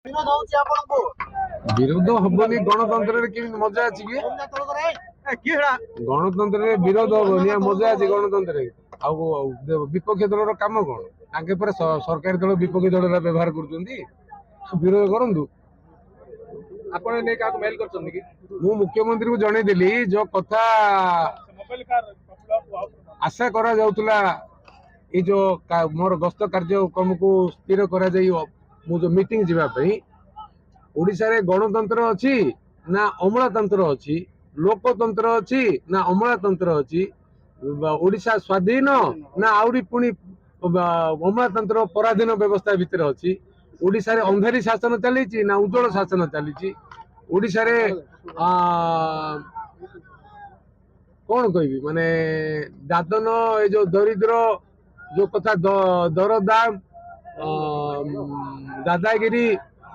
ବିରୋଧ ହଉଛି ଆପଣଙ୍କୁ? ବିରୋଧ ହବନି, ଗଣତନ୍ତ୍ରରେ କେମିତି ମଜା ଅଛି କି? ଗଣତନ୍ତ୍ରରେ ବିରୋଧ ହବନି ଆଉ ମଜା ଅଛି ଗଣତନ୍ତ୍ରରେ? ଆଉ ବିପକ୍ଷ ଦଳର କାମ କଣ? ତାଙ୍କେ ପରେ ସରକାରୀ ଦଳ ବିପକ୍ଷ ଦଳର ବ୍ୟବହାର କରୁଛନ୍ତି। ବିରୋଧ କରନ୍ତୁ। ଆପଣ ଏ ନେଇ କାହାକୁ ମେଲ କରିଛନ୍ତି କି? ମୁଁ ମୁଖ୍ୟମନ୍ତ୍ରୀଙ୍କୁ ଜଣେଇଦେଲି। ଯୋଉ କଥା ଆଶା କରାଯାଉଥିଲା, ଏଇ ଯୋଉ ମୋର ଗସ୍ତ କାର୍ଯ୍ୟକ୍ରମକୁ ସ୍ଥିର କରାଯାଇ ମୁଁ ଯୋଉ ମିଟିଂ ଯିବା ପାଇଁ, ଓଡ଼ିଶାରେ ଗଣତନ୍ତ୍ର ଅଛି ନା ଅମଲାତନ୍ତ୍ର ଅଛି, ଲୋକତନ୍ତ୍ର ଅଛି ନା ଅମଲାତନ୍ତ୍ର ଅଛି, ବା ଓଡ଼ିଶା ସ୍ୱାଧୀନ ନା ଆହୁରି ପୁଣି ବା ଅମଲାତନ୍ତ୍ର ପରାଧୀନ ବ୍ୟବସ୍ଥା ଭିତରେ ଅଛି, ଓଡ଼ିଶାରେ ଅନ୍ଧାରୀ ଶାସନ ଚାଲିଛି ନା ଉଜ୍ଜଳ ଶାସନ ଚାଲିଛି, ଓଡ଼ିଶାରେ କଣ କହିବି, ମାନେ ଦାଦନ, ଏ ଯୋଉ ଦରିଦ୍ର ଯୋଉ କଥା, ଦରଦାମ, ଦାଦାଗିରି।